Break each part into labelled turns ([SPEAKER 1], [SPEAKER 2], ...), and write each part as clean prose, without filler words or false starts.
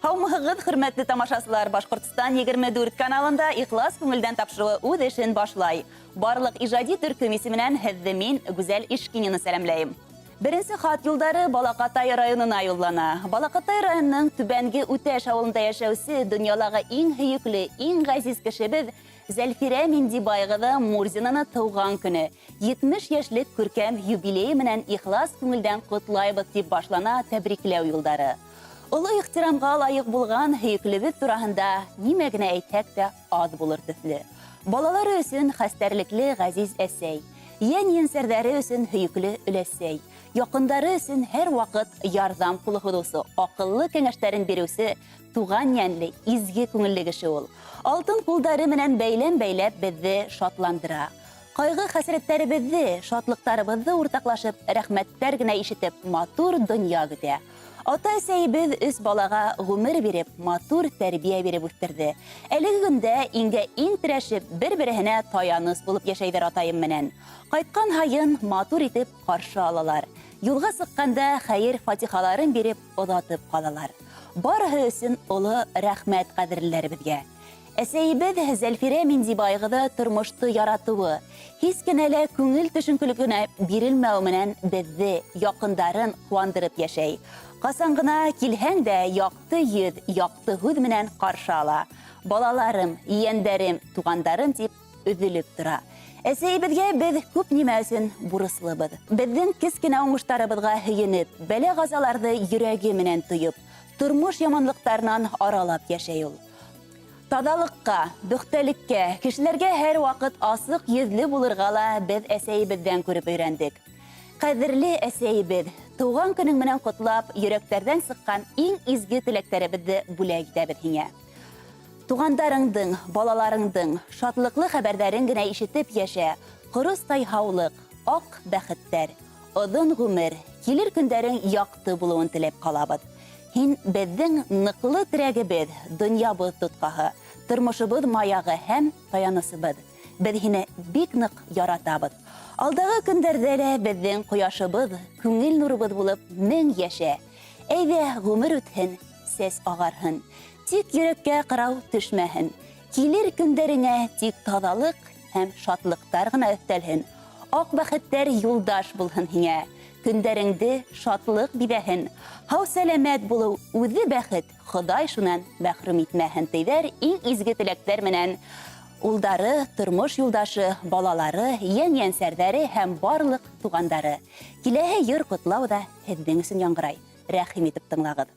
[SPEAKER 1] Һаумыһығыҙ, хөрмәтле тамашасылар! Башҡортостан 24 каналында Ихлас күңелдән тапшырыуы үҙ эшен башлай. Барлыҡ ижади төркөм исеменән һеҙҙе мин, Гүзәл Ишкинина сәләмләйем. Беренсе хат юлдары Балаҡатай районына юллана. Балаҡатай районының Түбәнге Үтәш авылында йәшәүсе дөньялағы иң һөйөклө, иң ғәзиз кешебеҙ Зәлфирә Миндибай ҡыҙы Мурзинаны тыуған көне, 70 йәшлек күркәм юбилейы менән ихлас күңелдән ҡотлайбыҙ, тип башлана тәбрикләү юлдары. Оло ихтирамға лайыҡ булған һөйөклөбөҙ тураһында нимә генә әйтһәк тә аҙ булыр төҫлө. Балалары өсөн хәстәрлекле ғәзиз әсәй, йән-ейәнсәрҙәре өсөн һөйөклө өләсәй, яҡындары өсөн һәрваҡыт ярҙам ҡулы һуҙыусы, аҡыллы кәңәштәрен биреүсе туған йәнле, изге күңелле кеше ул. Алтын ҡулдары менән бәйләм бәйләп беҙҙе шатландыра. Ҡайғы-хәсрәттәребеҙҙе, шатлыҡтарыбыҙҙы уртаҡлашып, рәхмәттәр генә ишетеп, матур донъя көтә. Ата-әсәйебеҙ өс балаға ғүмер биреп, матур тәрбиә биреп үҫтерҙе. Әлеге көндә иңгә иң терәшеп, бер-береһенә таяныс булып йәшәйҙәр атайым менән. Ҡайтҡан һайын матур итеп ҡаршы алалар. Юлға сыҡҡанда хәер-фатихаларын биреп оҙатып ҡалалар. Барыһы өсөн оло рәхмәт ҡәҙерлеләребеҙгә. Әсәйебеҙ Зәлфирә Миндибай ҡыҙы тормошто яратыуы, һис кенә лә күңел төшөнкөлөгөнә бирелмәүе менән беҙҙе, яҡындарын ҡыуандырып йәшәй. Ҡасан ғына килһәң дә, яҡты йөҙ, яҡты һүҙ менән ҡаршы ала. Балаларым, ейәндәрем, туғандарым тип өҙөлөп тора. Әсәйебеҙгә беҙ күп нимә өсөн бурыслыбыҙ. Беҙҙең кескенә уңыштарыбыҙға һөйөнөп, бәлә-ҡазаларҙы йөрәге менән тоеп, тормош яманлыҡтарынан аралап йәшәй ул. Таҙалыҡҡа, бөхтәлеккә, кешеләргә һәрваҡыт асыҡ йөҙлө булырға ла беҙ әсәйебеҙҙән күреп өйрәндек. Ҡәҙерле әсәйебеҙ, тыуған көнөң менән ҡотлап, йөрәктәрҙән сыҡҡан иң изге теләктәребеҙҙе бүләк итәбеҙ һиңә. Туғандарыңдың, балаларыңдың шатлыҡлы хәбәрҙәрен генә ишетеп йәшә, ҡоростай һаулыҡ, ак бәхеттәр, оҙон ғүмер, килер көндәрең яҡты булыуын теләп ҡалабыҙ. Һин беҙҙең ныҡлы терәгебеҙ, донъябыҙ тотҡаһы, тормошобоҙ маягы һәм таянысыбыҙ. Беҙ һине бик ныҡ яратабыҙ. Алдағы көндәрҙә лә беҙҙең ҡояшыбыҙ, күңел нурыбыҙ булып мең йәшә. Әйҙә, ғүмер үтһен, сәс ағарһын. Тик йөрәккә ҡырау төшмәһен. Килер көндәреңә тик таҙалыҡ һәм шатлыҡтар ғына өҫтәлһен. Ак бәхеттәр юлдаш булһын һиңә. Көндәреңде шатлык биҙәһен. Һау-сәләмәт булыу үҙе бәхет, Хоҙай шунан мәхрүм итмәһен, тейҙәр иң изге теләктәр менән улдары, тормош юлдашы, балалары, йән-йәнсәрҙәре һәм барлык туғандары. Киләһе йыр котлау ҙа һеҙҙең өсөн яңғырай. Рәхим итеп тыңлағыҙ.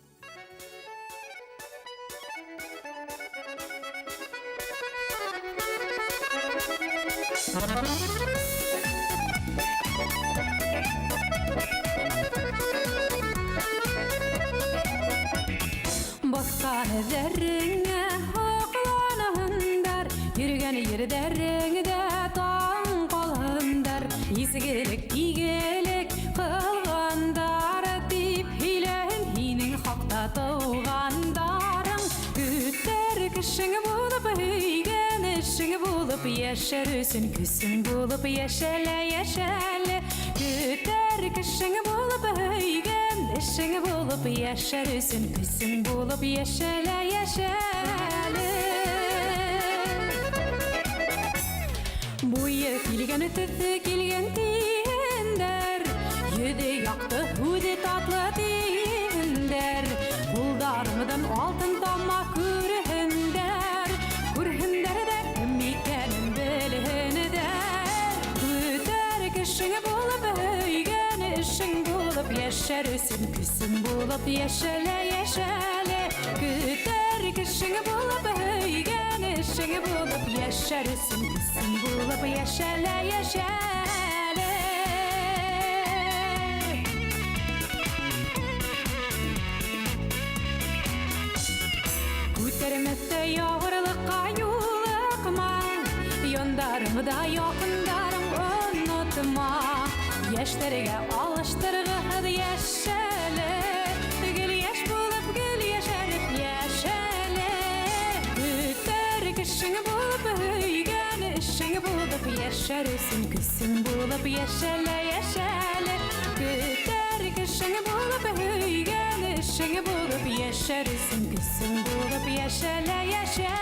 [SPEAKER 2] Баҫҡан эҙҙәреңә һоҡланһындар, Йөрөгән ерҙәреңдә таң ҡалһындар. Изгелек, игелек ҡылғандар, Тип һөйләһен һинең хаҡта тыуғандарың. Көтәр кешең булып, һөйгән эшең булып, Йәшәр өсөн көсөң булып, йәшәлә, йәшәле. Көтәр кешең булып, һөйгән эшең булып, Йәшәр өсөн көсөң булып, йәшәлә, йәшәле. Буйы килгән, төҫө килгән тиһендәр, Йөҙө яҡты, һүҙе татлы тиһендәр. Ҡулдарыңдан алтын тама күрһендәр, Күрһендәр ҙә кем икәнен белһендәр. Көтәр кешең булып, һөйгән эшең булып, Йәшәр өсөн көсөң булып, йәшәлә, йәшәле. Көтәр кешең булып, һөйгән эшең булып, Йәшәр өсөн көсөң булып, йәшәлә, йәшәле. Күтәрмәҫтәй ауырлыҡҡа юлыҡма, Яндарыңда яҡындарың онотма. Йәштәргә алыштырғыһыҙ йәшәле, Гел йәш булып, гел йәшәреп йәшәле. Көтәр кешең булып, һөйгән эшең булып, Йәшәр өсөн көсөң булып йәшәле, йәшәле. Көтәр кешең булып, һөйгән эшең кешең булып яшәрсең, көсең булып яшәлә, яшәлә.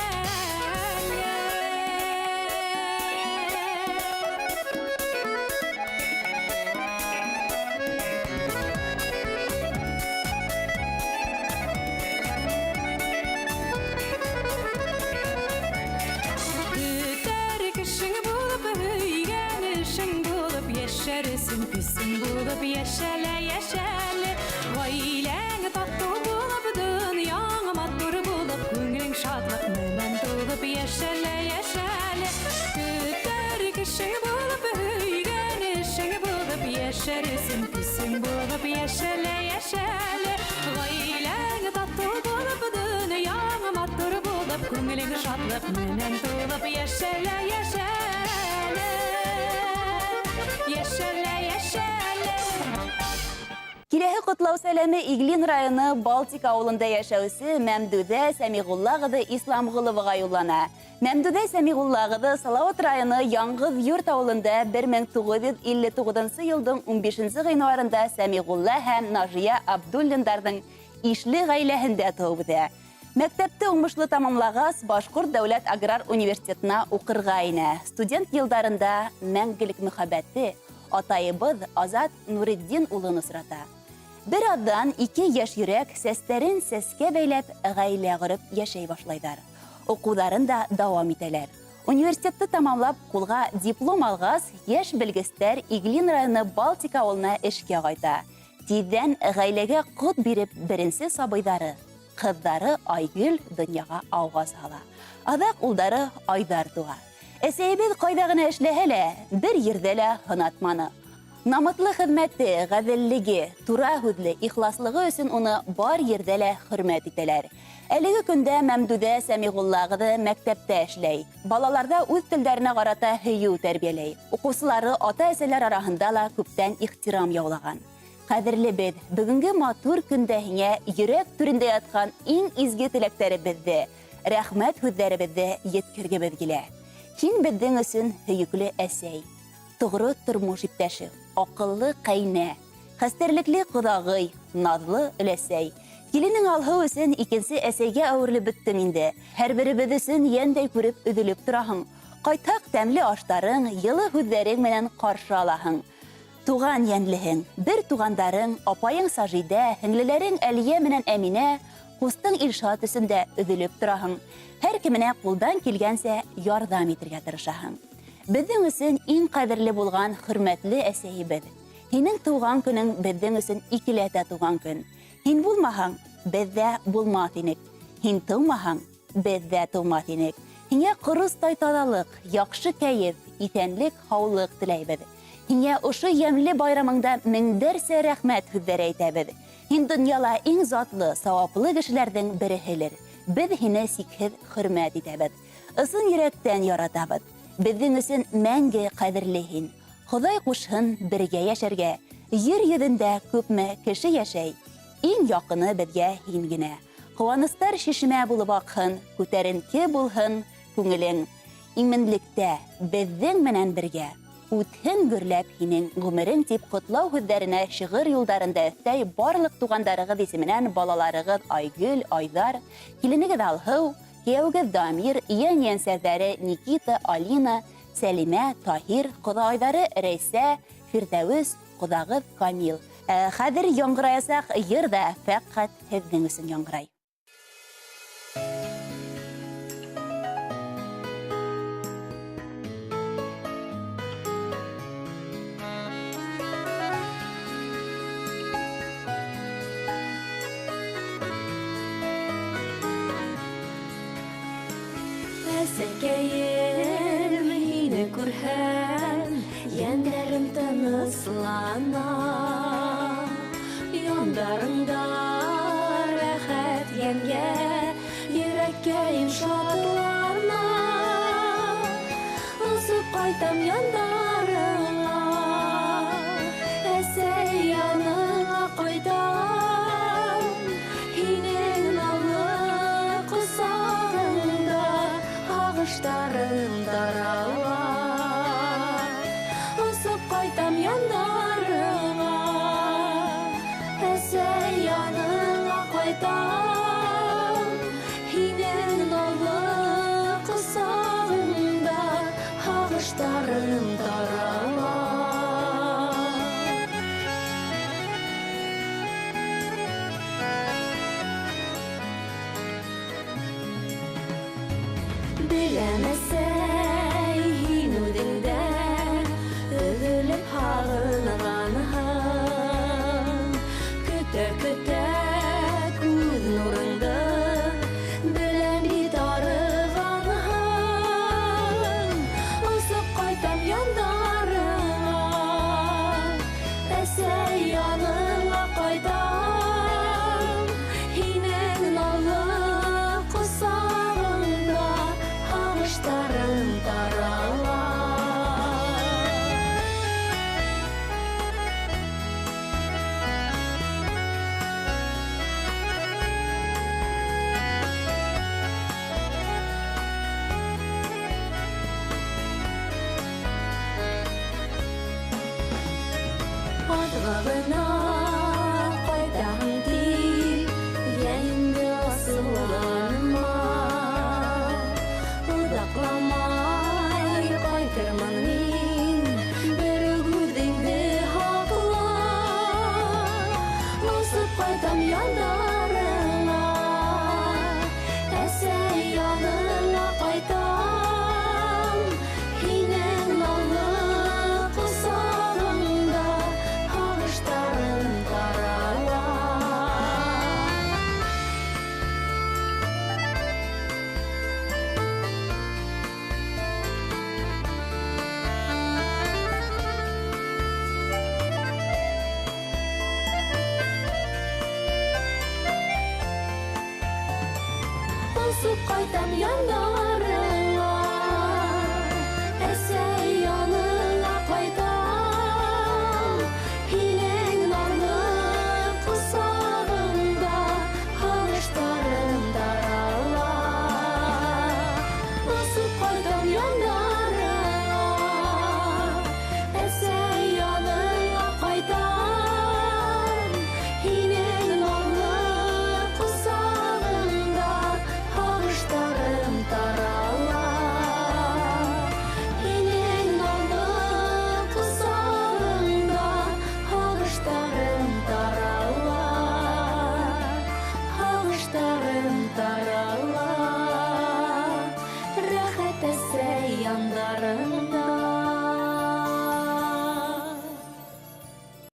[SPEAKER 2] Көтәр кешең булып, һөйгән эшең булып яшәрсең, көсең булып яшәлә, яшәле. Гаиләң тату булып, дөньяң матур булып, күңелең шатлык менән тулып яшәлә, яшәле. Көтәр кешең булып, һөйгән эшең булып яшәрсең, көсең булып яшәлә, яшәле. Гаиләң тату булып, дөньяң матур булып, күңелең шатлык менән тулып яшәлә, яшәле. Яшәлә, яшәле.
[SPEAKER 1] Киләһе ҡотлау сәләме Иглин районы Балтик ауылында йәшәүсе Мәмдүҙә Сәмиғулла ҡыҙы Исламғоловаға юллана. Мәмдүҙә Сәмиғулла ҡыҙы Салауат районы Яңғыҙ Йорт ауылында 1959 йылдың 15 ғинуарында Сәмиғулла һәм Нажия Абдуллиндарҙың ишле ғаиләһендә тыуып үҫә. Мәктәпте уңышлы тамамлағас, Башҡорт дәүләт аграр университетына уҡырға инә. Студент йылдарында мәңгелек мөхәббәте атайыбыҙ Азат Нуретдин улын осрата. Бер аҙҙан ике йәш йөрәк сәстәрен сәскә бәйләп ғаилә ҡороп йәшәй башлайҙар. Уҡыуҙарын да дауам итәләр. Университетты тамамлап, ҡулға диплом алғас, йәш белгестәр Иглин районы Балтик ауылына эшкә ҡайта. Тиҙҙән ғаиләгә ҡот биреп беренсе сабыйҙары, ҡыҙҙары Айгөл донъяға ауғаз һала. Аҙаҡ улдары Айҙар тыуа. Әсәйебеҙ ҡайҙа ғына эшләһә лә, бер ерҙә лә һынатманы. Намыҫлы хеҙмәте, ғәҙеллеге, тура һүҙле, ихласлығы өсөн уны бар ерҙә лә хөрмәт итәләр. Әлеге көндә Мәмдүҙә Сәмиғулла ҡыҙы мәктәптә эшләй. Балаларҙа үҙ телдәренә ҡарата һөйөү тәрбиәләй. Уҡыусылары ата-әсәләр араһында ла күптән ихтирам яулаған. Ҡәҙерлебеҙ, бөгөнгө матур көндә һиңә йөрәк түрендә ятҡан иң изге теләктәребеҙҙе, рәхмәт һүҙҙәребеҙҙе еткергебеҙ килә. Һин беҙҙең өсөн һөйөклө әсәй, тоғро тормош иптәше, аҡыллы ҡәйнә, хәстәрлекле ҡоҙағый, наҙлы өләсәй. Киленең Алһыу өсөн икенсе әсәйгә әүерелеп бөттөң инде. Һәр беребеҙ өсөн йәндәй күреп өҙөлөп тораһың. Ҡайтһаҡ тәмле аштарың, йылы һүҙҙәрең менән ҡаршы алаһың. Туған йәнлеһең, бер туғандарың, апайың Сажидә, һеңлеләрең Әлиә менән Әминә, ҡустың Илшат өсөн дә өҙөлөп тораһың. Һәр кеменә ҡулдан килгәнсә ярҙам итергә тырышаһың. Беҙҙең өсөн иң ҡәҙерле булған хөрмәтле әсәйебеҙ. Һинең тыуған көнөң беҙҙең өсөн икеләтә тыуған көн. Һин булмаһаң, беҙ ҙә булмаҫ инек. Һин тыумаһаң, беҙ ҙә тыумаҫ инек. Һиңә ҡоростай таҙалыҡ, яҡшы кәйеф, иҫәнлек, һаулыҡ теләйбеҙ. Һиңә ошо йәмле байрамыңда меңдәрсә рәхмәт һүҙҙәре әйтәбеҙ. Һин донъяла иң затлы, сауаплы кешеләрҙең береһелер. Беҙ һине сикһеҙ хөрмәт итәбеҙ. Ысын йөрәктән яратабыҙ. Беҙҙең өсөн мәңге ҡәҙерле һин. Хоҙай ҡушһын бергә йәшәргә. Ер йөҙөндә күпме кеше йәшәй, иң яҡыны беҙгә һин генә. Ҡыуаныстар шишмә булып аҡһын, күтәренке булһын күңелең. Именлектә беҙҙең менән бергә үтһен гөрләп һинең ғүмерең тип ҡотлау һүҙҙәренә шиғыр юлдарында өҫтәй барлыҡ туғандарығыҙ исеменән балаларығыҙ Айгөл, Айҙар, киленегеҙ Алһыу, кейәүегеҙ Дамир, ейән-ейәнсәрҙәре Никита, Алина, Сәлимә, Таһир, ҡоҙағайҙары Рәйсә, Фирҙәүес, ҡоҙағыҙ Камил. Хәҙер яңғыраясаҡ йыр ҙа фәҡәт һеҙҙең өсөн яңғырай.
[SPEAKER 3] Әсәкәйем, һине күрһәм, йәндәрем тыныслана. Яндарыңда рәхәт йәнгә, йөрәккәйем шатлана. Осоп ҡайтам яндарыңа, әсәй яныңа ҡайтам. Һинең наҙлы ҡосағыңда һағыштарым тарала. Осоп ҡайтам яндарыңа, әсәй яныңа ҡайтам. Беләм, әсәй, һин үҙең дә өҙөлөп һағынғанһың. Көтә-көтә күҙ нурыңды, беләм бит арығанһың. Осоп ҡайтам яндарыңа, әсәй, яныңа ҡайтам. Һинең наҙлы ҡосағыңда һағыштарым тарала. Аҙға ғына ҡайтаһың тип, йә инде асыуланма. Оҙаҡламай ҡайтырмын мин, бер үҙеңде һаҡла. Осоп ҡайтам яндарыңа, әсәй, яныңа ҡайтам. Һинең наҙлы ҡосағыңда һағыштарым тарала. Осоп ҡайтам яндарыңа,